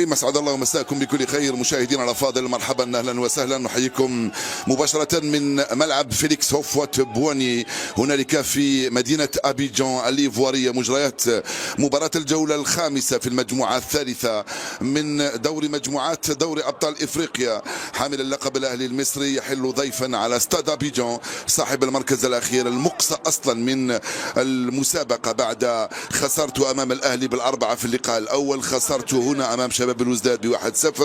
مسعد الله ومساكم بكل خير مشاهدينا الافاضل، مرحبا اهلا وسهلا. نحييكم مباشرة من ملعب فيليكس هوفوات بواني هنالك في مدينة ابيجان الايفواريه، مجريات مباراة الجولة الخامسة في المجموعة الثالثة من دوري مجموعات دوري ابطال افريقيا. حامل اللقب الاهلي المصري يحل ضيفا على استاد ابيجان صاحب المركز الاخير المقصى اصلا من المسابقة بعد خسارته امام الاهلي بالاربعة في اللقاء الاول، خسارته هنا امام شباب بلوزداد ب1-0،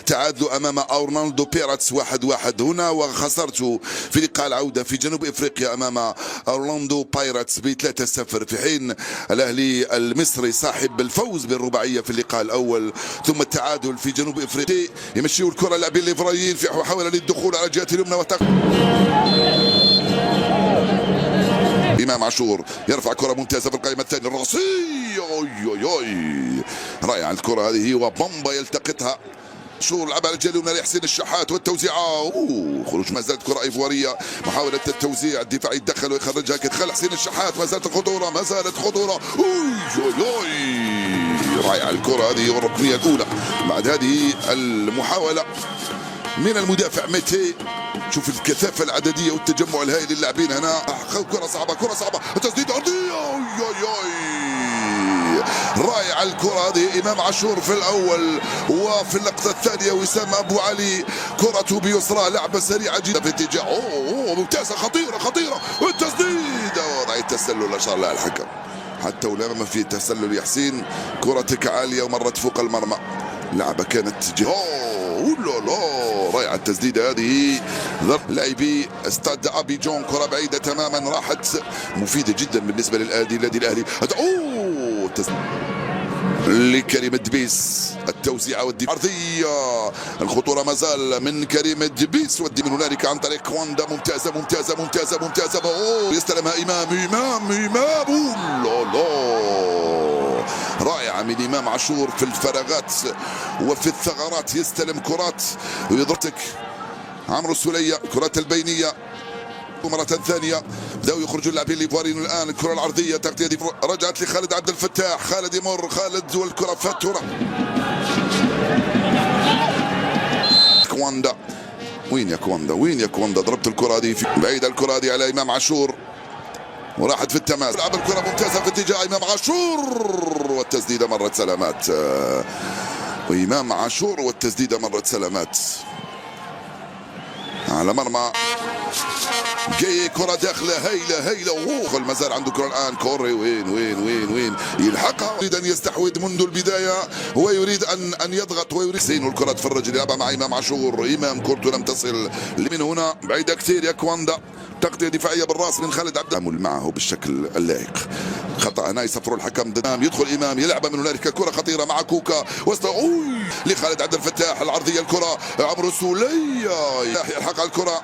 تعادلوا امام اورلاندو بيراتس 1-1 هنا، وخسرته في لقاء العودة في جنوب افريقيا امام اورلاندو بايرتس ب3-0، في حين الاهلي المصري صاحب الفوز بالرباعيه في اللقاء الاول ثم التعادل في جنوب افريقيا. يمشيوا الكره اللاعبين الايفواريين في محاولة للدخول على الجهة اليمنى امام عاشور يرفع كره ممتازة في القائمة الثانية الراسية، اوي اوي اوي، رائعة الكره هذه وبومبا يلتقطها. عاشور لعب على الجهة اليمنى لحسين الشحات والتوزيعه، اوه خروج، ما زالت كره ايفواريه، محاولة التوزيع، الدفاع يتدخل ويخرجها، كدخل حسين الشحات، ما زالت الخطورة، ما زالت خطورة، اوي اوي اوي، رائعة الكره هذه والركنيه الاولى بعد هذه المحاولة من المدافع ميتي. شوف الكثافة العددية والتجمع الهائل للاعبين هنا. كرة صعبة، كرة صعبة، تسديد أرضية، أوي أوي، رائعة الكرة هذه، إمام عاشور في الأول، وفي اللقطة الثانية وسام أبو علي كرته بيسرى، لعبة سريعة جدا في اتجاه، أوه ممتازة، خطيرة خطيرة، والتسديد وضع التسلل، أشار لها الحكم حتى ولا ما في تسلل. يا حسين كرتك عالية ومرت فوق المرمى، لعبة كانت لا لا، رائعة التسديدة هذه، لاعبي استاد ابيجان، كرة بعيدة تماما راحت مفيدة جدا بالنسبة للنادي الاهلي. اوه لكريم الدبيس، التوزيعة والدفاع عرضية، الخطورة ما زال من كريم الدبيس، ودي من هنالك عن طريق كواندا، ممتازة ممتازة ممتازة ممتازة، أوه يستلمها إمام إمام إمام، لا لا، رائعة من إمام عاشور في الفراغات وفي الثغرات، يستلم كرات ويضربتك عمرو السولية، كرات البينية مرة ثانية، بدأوا يخرجوا اللاعبين الإيفواريين الآن. الكرة العرضية تغطية رجعت لخالد عبد الفتاح، خالد يمر، خالد والكرة فاتورة كواندا، وين يا كواندا، وين يا كواندا، ضربت الكرة هذه بعيدة، الكرة هذه على إمام عاشور وراحت في التماس، لعب الكرة ممتازة في اتجاه إمام عاشور والتسديدة مرت سلامات، وإمام عاشور والتسديدة مرت سلامات على مرمى جاي. كرة داخلة هايلة هايلة، اوه المازال عنده كرة الآن، كوري وين وين وين وين يلحقها، يريد أن يستحوذ منذ البداية ويريد أن يضغط ويريد زين، الكرة تفرج يلعبها مع إمام عاشور، إمام كرته لم تصل من هنا، بعيدة كثير يا كواندا، تغطية دفاعية بالراس من خالد عبد التعامل معه بالشكل اللائق، خطأ هنا يصفر الحكم، يدخل إمام يلعب من هنالك كرة خطيرة مع كوكا وسط لخالد عبد الفتاح، العرضية الكرة عمرو سولية يلحق على الكرة،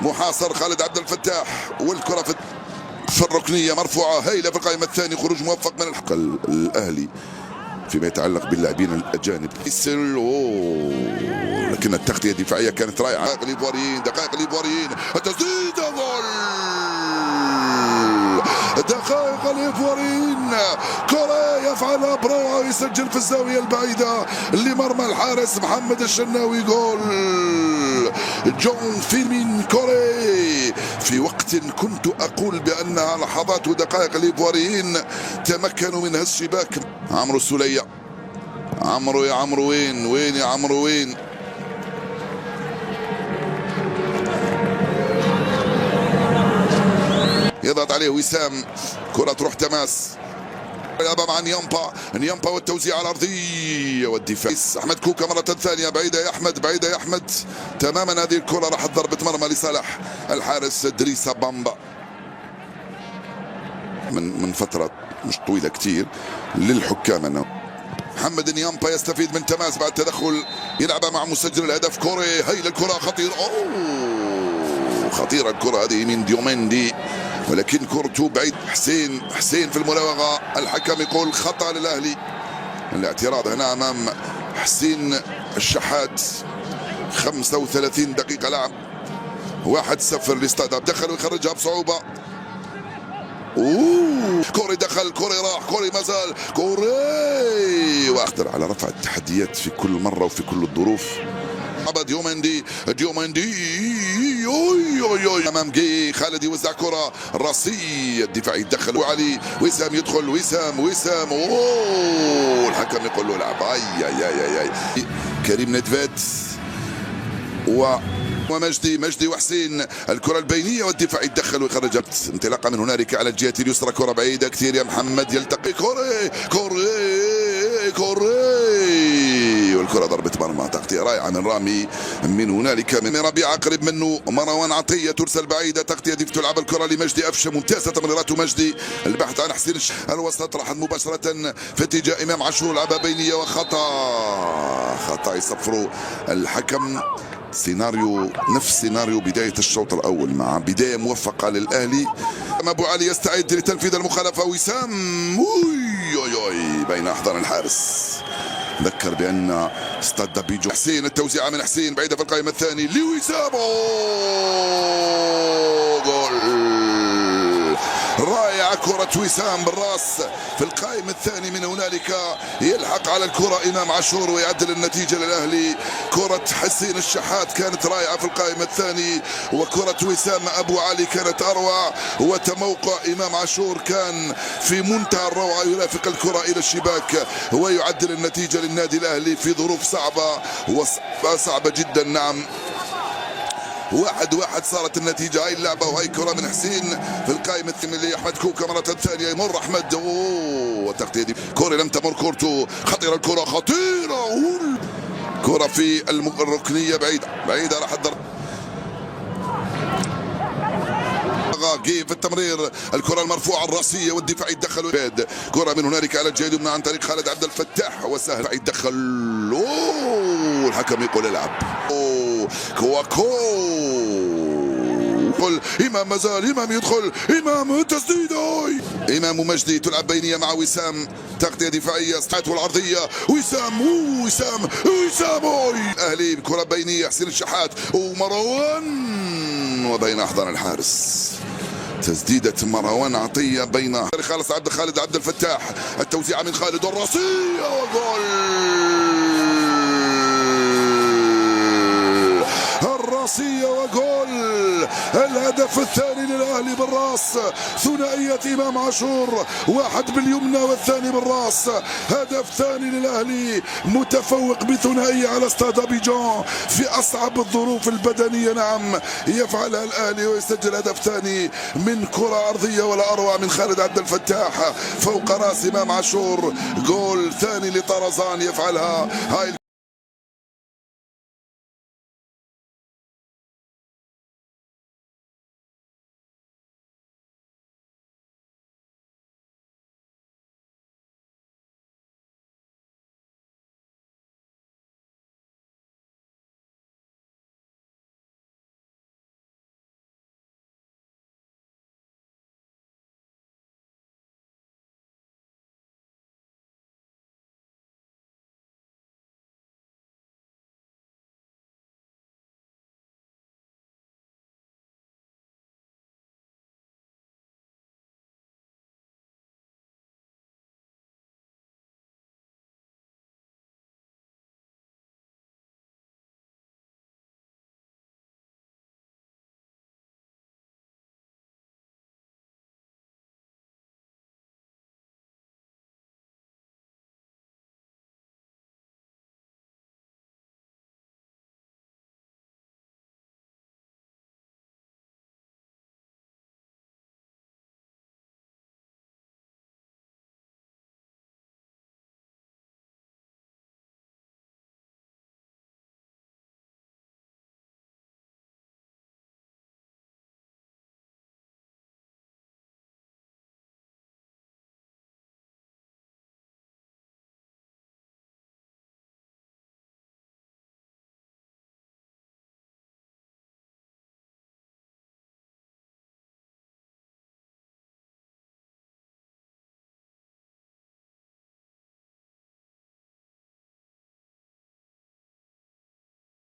محاصر خالد عبد الفتاح والكرة في الركنية مرفوعة هايلة في القائمة الثانية، خروج موفق من الحق الأهلي فيما يتعلق باللاعبين الأجانب. لكن التغطية الدفاعية كانت رائعة. دقائق الإيفواريين، دقائق الإيفواريين، التسديد، جول! دقائق الإيفواريين، كرة يفعلها بروعة ويسجل في الزاوية البعيدة لمرمى الحارس محمد الشناوي، جول جون فيرمين كوري. في وقت كنت أقول بأنها لحظات ودقائق الإيفواريين تمكنوا من هالشباك. عمرو السولية، عمرو يا عمرو، وين وين يا عمرو وين؟ يضغط عليه وسام، كرة تروح تماس، يلعبها مع نيامبا، نيامبا والتوزيع الأرضية والدفاع. أحمد كوكا مرة ثانية، بعيدة يا أحمد، بعيدة يا أحمد تماما. هذه الكرة راحت ضربة مرمى لصالح الحارس دريسا بامبا. من فترة مش طويلة كتير للحكام أنه محمد نيامبا يستفيد من تماس بعد تدخل، يلعبها مع مسجل الهدف كوري، هيل الكرة خطير، أوه خطيرة الكرة هذه من ديوميندي، ولكن كرته بعيد. حسين، حسين في المراوغة، الحكم يقول خطأ للأهلي. الاعتراض هنا أمام حسين الشحات. 35 دقيقة لعب، 1-0 لاستاد. دخل ويخرجها بصعوبة. اوه كوري دخل، كوري راح، كوري مازال، كوري واقدر على رفع التحديات في كل مرة وفي كل الظروف. ديوماندي ديوماندي اوي اوي اوي امام جي خالد يوزع كره راسية، الدفاع يتدخل وعلي وسام يدخل، وسام وسام اوه الحكم يقول له العب. اي اي اي اي كريم ندفات ومجدي، مجدي وحسين، الكرة البينية والدفاع يتدخل ويخرج. انطلاقة من هنالك على الجهة اليسرى، كرة بعيدة كثير يا محمد، يلتقي كوري كوري كوري والكرة ضربة مرمى. تغطية رائعة من رامي من هنالك من ربيعة، قريب منه مروان عطية، ترسل بعيدة، تغطية دي تلعب الكرة لمجدي أفشة، ممتازة تمريرات مجدي، البحث عن حسين الوسط، راح مباشرة في اتجاه إمام عاشور، لعبها بينية وخطأ، خطأ يصفروا الحكم. سيناريو نفس سيناريو بداية الشوط الأول مع بداية موفقة للأهلي. أبو علي يستعد لتنفيذ المخالفة، وسام أوي أوي أوي بين أحضان الحارس. ذكر بأن استاد دابيجو. حسين التوزيعة من حسين بعيدة في القائمة الثاني لوسام، جول رائعة كرة وسام بالراس في القائم الثاني. من هنالك يلحق على الكرة إمام عاشور ويعدل النتيجة للأهلي. كرة حسين الشحات كانت رائعة في القائم الثاني، وكرة وسام أبو علي كانت أروع، وتموقع إمام عاشور كان في منتهى الروعة، يرافق الكرة إلى الشباك ويعدل النتيجة للنادي الأهلي في ظروف صعبة وصعبة جدا. نعم 1-1 صارت النتيجة. هاي اللعبة وهي كرة من حسين في القائمة الثانية لأحمد كوكا مرة ثانية، يمر أحمد وتغطية دي كوري لم تمر كورته، خطيرة الكرة خطيرة، كرة في الركنية بعيدة بعيدة، راح الضرب في التمرير، الكرة المرفوعة الرأسية والدفاع يتدخل. كرة من هنالك على الجهة اليمنى عن طريق خالد عبد الفتاح وسهل يتدخل، الحكم يقول العب. كواكو إمام مازال، إمام يدخل، إمام تسديدة، إمام مجدي تلعب بينية مع وسام، تغطية دفاعية استعت والعرضية، وسام وسام وسام أهلي، كرة بينية حسين الشحات ومروان وبين أحضان الحارس. تسديدة مروان عطية بين خالص عبد خالد عبد الفتاح، التوزيع من خالد الراسية وجول الراسية وجول الهدف الثاني للأهلي بالراس، ثنائية إمام عاشور، واحد باليمنى والثاني بالراس، هدف ثاني للأهلي متفوق بثنائية على استاد أبيجان في أصعب الظروف البدنية. نعم يفعلها الأهلي ويسجل هدف ثاني من كرة أرضية ولا أروع من خالد عبد الفتاح فوق راس إمام عاشور، جول ثاني لطرزان يفعلها. هاي